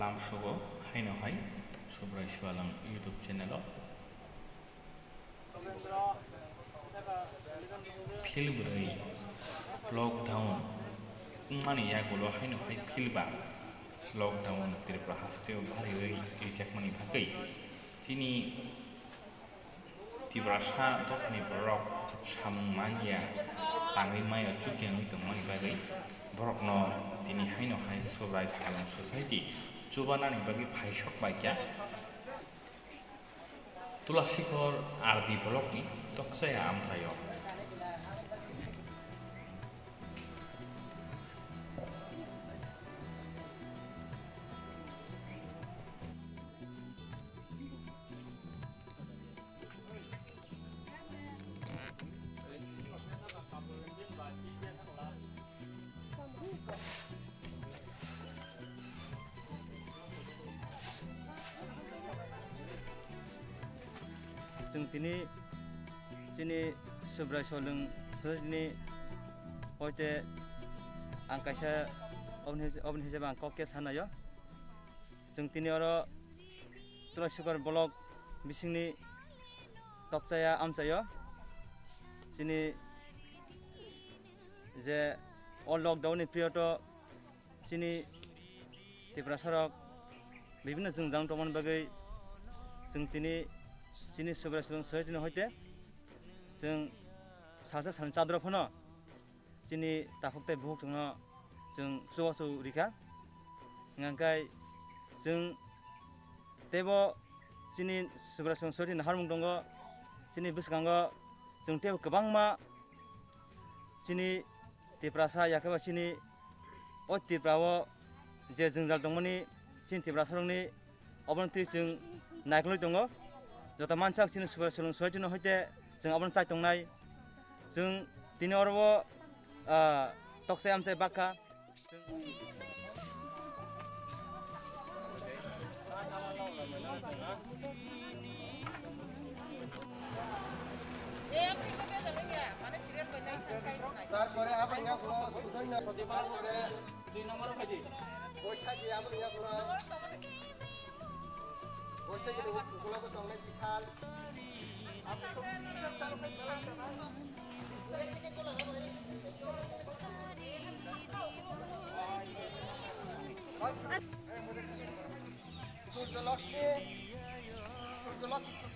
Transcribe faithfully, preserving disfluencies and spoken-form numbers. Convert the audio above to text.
Lamsogo haino hai Subrai Sualang YouTube channel o phil bwrwi lockdown wngmani yagulo haino hai phil ba lockdown Tripura hasteo bariwi rijakmani bagwi chini Tiprasa dophani borok samung manya tangwi maya chukya wngwi tongmani bagwi borokno tini haino hai Subrai Sualang Society chubanani bagwi phaisok baikha Tulasikhor R D blockni Tokchaya amchaio. Chwng tini chini Subrai Sualang ni hoite ang kaisa oboni, oboni hisabe ang kok khe sanaio. Chwng tini oro Tulasikhor block bisingni Tokchaya amchaio chini je o lockdown ni period o chini Tiprasarok bibhinno jwngjal tongmani bagwi chwng tini chini Subrai Sualang Society ni hoite chwng salsa salni chadro phano chini takhuk tei bukhuk chwngno chwng chubachu rikha. Hwnka khe chwng teibo chini Subrai Sualang Society ni harmung tongo, chini bwskango chwng teibo kwbangma chini Tiprasa yakhe ba chini o Tripura o je jwngjal tongmani chini Tiprasarokni obono twi chwng naikolwi tongo. Joto mansak chini Subrai Sualang Society no hoite chwng abono chai tongnai. Chwng tini oro o, ah, Tokchaya amchai bakha. তারপরে আবার ইয়া কোনো সুজন্য প্রতিবার করে দুই নম্বর খাইছি। বৈশাখী আবার ইয়া কোনো বৈশাখী গোলাপ সঙ্গে বিশাল। সূর্যলক্ষ্মী, সূর্যলক্ষ্মী।